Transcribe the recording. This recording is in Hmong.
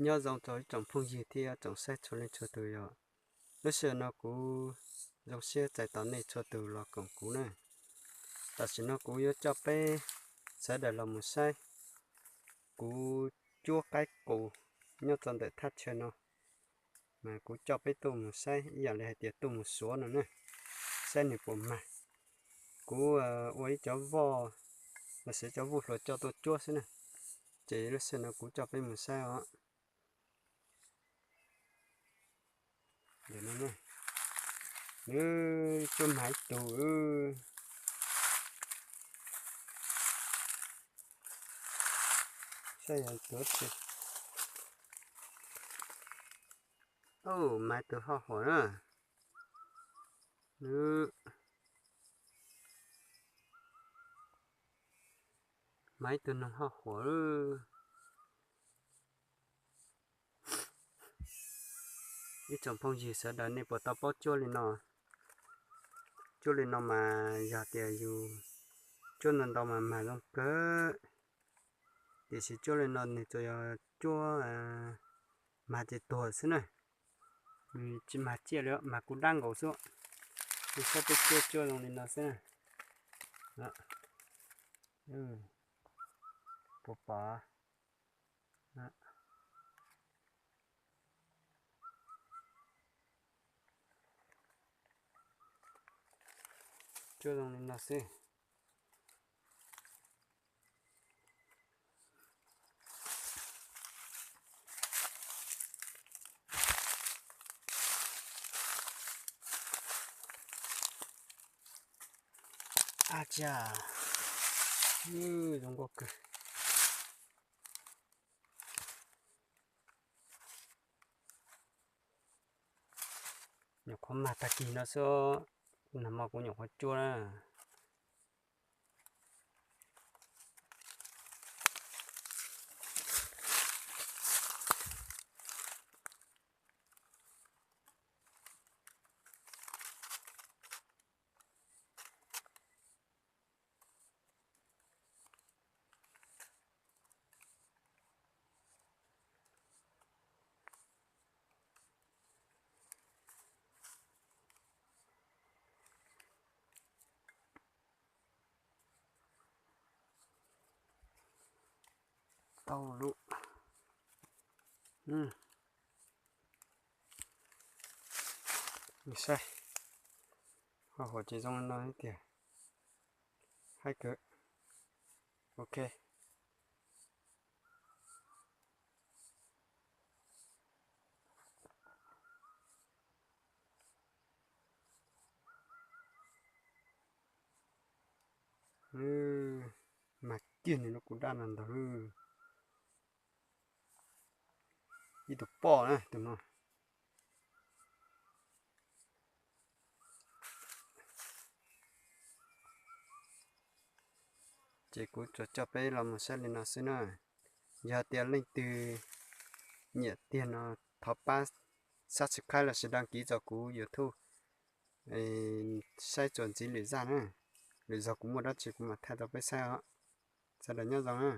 Nyob zoo rau ib tsoom phooj ywg thiab tsoom saib txhua leej txhua tus yom. Lub sij hawm no kuv zoo siab txais tos nej txhua tus los koom kuv na. Tam sim no kuv yuav coj peb sawv daws los mus saib kuv cuab qaib qus nyob rau ntawm thaj chaw no. Mas kuv coj peb tuaj mus saib ib yam li hais tias tuaj mus suav no na, saib nws puas mag. Kuv ua ib cov voj los sis cov vuj hluas coj tuaj cuab xwb na. Ces lub sij hawm no kuv coj peb mus saib os. Nws cuab mag ib tug. Saib yog tuav tsi. Mag ib tug hoj huam na. Mag ib tug noog hoj huam. Ib tsoom phooj ywg sawv daws nej puas tau paub cuab li no? Cuab li no mas yog tias yus cuab ntau ntau mas mag zoo kawg. Tiam sis cuab li no nws tsuas yog cuab mag ces tuag xwb na. Nws tsis mag ciaj li, mag kuv dab nkaus xwb. Nws saib peb cuab cuab zoo li no xwb na. Puas pom? Cuab zoo li no xwb. Ab tsa, zoo nkauj kawg. Nyuam qhuav mag tag kis no xwb, nag hmo kuv nyuam qhuav cuab na. Tau lawm. Saib, hoj huam ces zoo li no tiag. Haib kawg. Ok. Mag kiag nws lub kua dab no ntag. Ib tug poj na tus no. Ces kuv tsuas coj peb los mus saib li no xwb na. Yog tias leej twg nyiam tiag no thov pab subscribe los sis đăng ký rau kuv YouTube saib txuas ntxiv lwm zaj na. Lwm zaug kuv muaj dab tsi kuv mam thaij rau peb saib os. Sawv daws nyob zoo na.